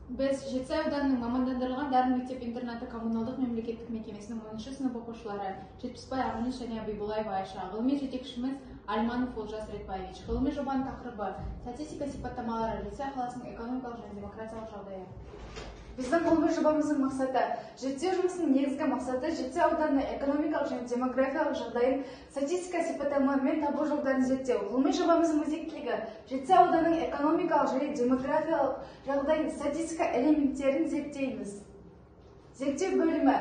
Біз, Жетісай ауданының мамандандырылған «Дарын» мектеп-интернаты коммуналдық мемлекеттік мекемесінің 10 сынып оқушылары Жетпісбай Арманиш және Абибулаева Айша. Ғылыми жетекшіміз Альманов Олжас Ретбаевич. Ғылыми жобаның тақырыбы: статистика сипаттамалары, Жетісай қаласының экономикалық және демографиялық жағдайы. Біздің ғылыми жобамыздың мақсаты: зерттеу жұмысының негізгі мақсаты – Жетісай ауданының экономикалық және демографиялық жағдайын статистика сипаттамаларымен табу жолдарын зерттеу. Ғылыми жобамыздың өзектілігі: Жетісай ауданының экономикалық және демографиялық жағдайын статистика элементтерін зерттейміз. Зерттеу бөлімі: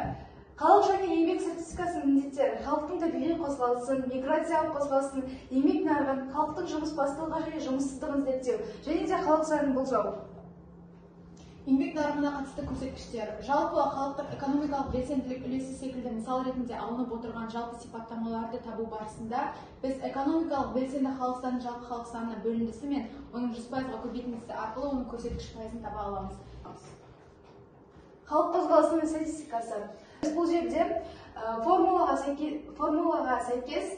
халық және еңбек статистикасының міндеттері: халықтың табиғи қозғалысын, миграциялық қозғалысын, еңбек нарығын, халықтың жұмысбастылығы және жұмыссыздығын зерттеу және де халық санын болжау. Еңбек нарығына қатысты көрсеткіштер. Жалпы халықтың экономикалық белсенділік үлесі секілді мысал ретінде алынып отырған жалпы сипаттамаларды табу барысында біз экономикалық белсенді халық санын жалпы халық санына бөліндісі мен оның 100%-ға көбейтіндісі арқылы оның көрсеткіш пайызын таба аламыз. Халық қозғалысының статистикасы. Біз бұл жерде формулаға сәйкес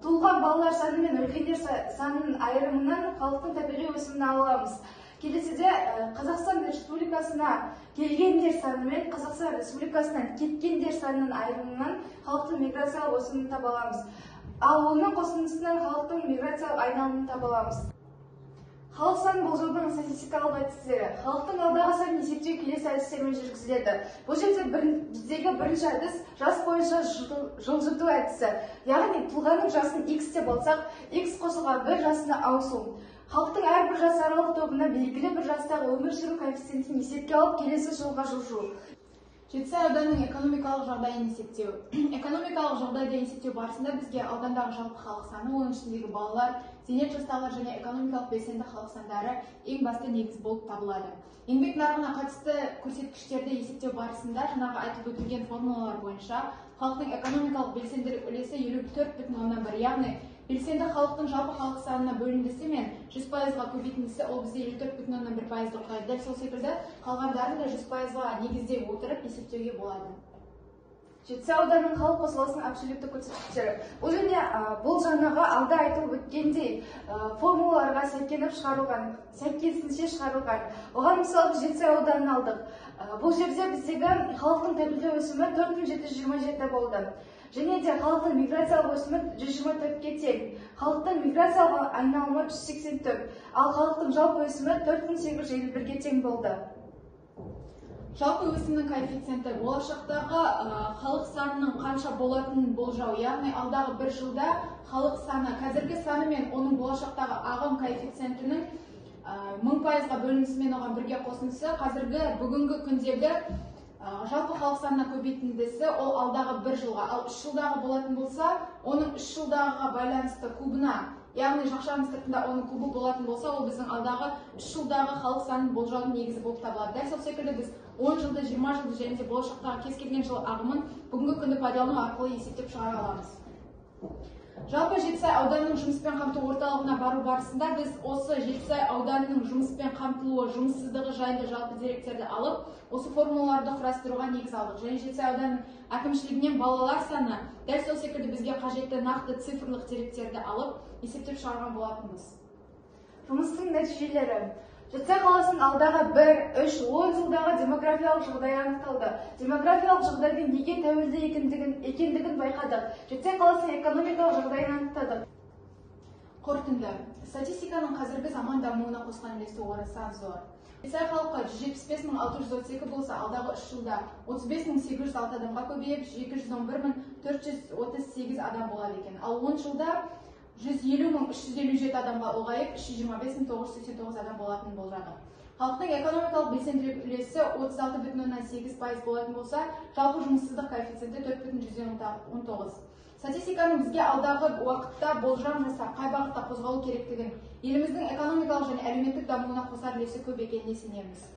туылған балалар саны мен үлкендер санының айырымынан халықтың табиғи өсімін ала аламыз. Келесіде Қазақстан Республикасына келгендер саны мен Қазақстан Республикасынан кеткендер санының айырымынан халықтың миграциялық өсімін таба аламыз, ал оның қосындысынан халықтың миграциялық айналымын таба аламыз. Халық санын болжаудың статистикалық әдістері. Халықтың алдағы санын есептеу келесі әдістермен жүргізіледі. Бұл жерде біздегі бірінші әдіс – жас бойынша жылжыту әдісі. Яғни тұлғаның жасын x деп алсақ, x қосылған бір жасына ауысу. Халықтың әрбір жас аралық тобына белгілі бір жастағы өмір сүру коэффициентін есепке алып, келесі жылға жылжу. Жетісай ауданының экономикалық жағдайын есептеу. Экономикалық жағдайды есептеу барысында бізге аудандағы жалпы халық саны, оның ішіндегі балалар, зейнет жастағылар және экономикалық белсенді халық сандары ең басты негіз болып табылады. Еңбек нарығына қатысты көрсеткіштерді есептеу барысында жаңағы айтып өтілген формулалар бойынша халықтың экономикалық белсенділік үлесі 54,1, яғни белсенді халықтың жалпы халық санына бөліндісі мен 100%-ға көбейтіндісі, ол бізде 54,1%-ды құрайды. Дәл сол секілді қалғандарын да 100%-ға негіздей отырып есептеуге болады. Жетісай ауданының халық қозғалысының абсолютті көрсеткіштері. Бұл жерде бұл жаңағы алда айтылып өткендей формулаларға сәйкеніп шығарылған, сәйкесінше шығарылған. Оған мысал біз Жетісай ауданын алдық. Бұл жерде біздегі халықтың табиғи өсімі 4727 болды. Және де халықтың миграциялық өсімі 124-ке тең. Халықтың миграциялық айналымы 184, ал халықтың жалпы өсімі 4851-ге тең болды. Жалпы өсімнің коэффициенті – болашақтағы халық санының қанша болатынын болжау, яғни алдағы бір жылда халық саны қазіргі саны мен оның болашақтағы ағым коэффициентінің 1000%-ға бөлінісімен оған бірге қосындысы, қазіргі бүгінгі күндегі жалпы халық санына көбейтіндісі, ол алдағы бір жылға. Ал 3 жылдағы болатын болса, оның 3 жылдағыға байланысты кубына, яғни жақшаның сыртында оның кубы болатын болса, ол біздің алдағы 3 жылдағы халық санын болжаудың негізі болып табылады. Дәл сол секілді біз 10 жылды, 20 жылды және де болашақтағы кез келген жыл ағымын бүгінгі күнді пайдалану арқылы есептеп шығара аламыз. Жалпы Жетісай ауданының жұмыспен қамту орталығына бару барысында біз осы Жетісай ауданының жұмыспен қамтылуы, жұмыссыздығы жайында жалпы деректерді алып, осы формулаларды құрастыруға негіз алдық және Жетісай ауданының әкімшілігінен балалар саны, дәл сол секілді бізге қажетті нақты цифрлық деректерді алып, есептеп шығарған болатынбыз. Жұмыстың нәтижелері: Жетісай қаласының алдағы 1, 3, 10 жылдағы демографиялық жағдайы анықталды. Демографиялық жағдайдың неге тәуелді екендігін байқадық. Жетісай қаласының экономикалық жағдайын анықтадық. Қорытынды. Статистиканың қазіргі заман дамуына қосқан үлесі орасан зор. Жетісай халқы 175 632 болса, алдағы 3 жылда 35 806 адамға көбейіп, 211 438 адам болады екен. Ал 10 жылда 150 357 адамға ұлғайып, 325 989 адам болатынын болжадық. Халықтың экономикалық белсенділік үлесі 36,8% болатын болса, жалпы жұмыссыздық коэффициенті 4,19. Статистиканың бізге алдағы уақытта болжам жасап, қай бағытта қозғалу керектігін, еліміздің экономикалық және әлеуметтік дамуына қосар үлесі көп екеніне сенеміз.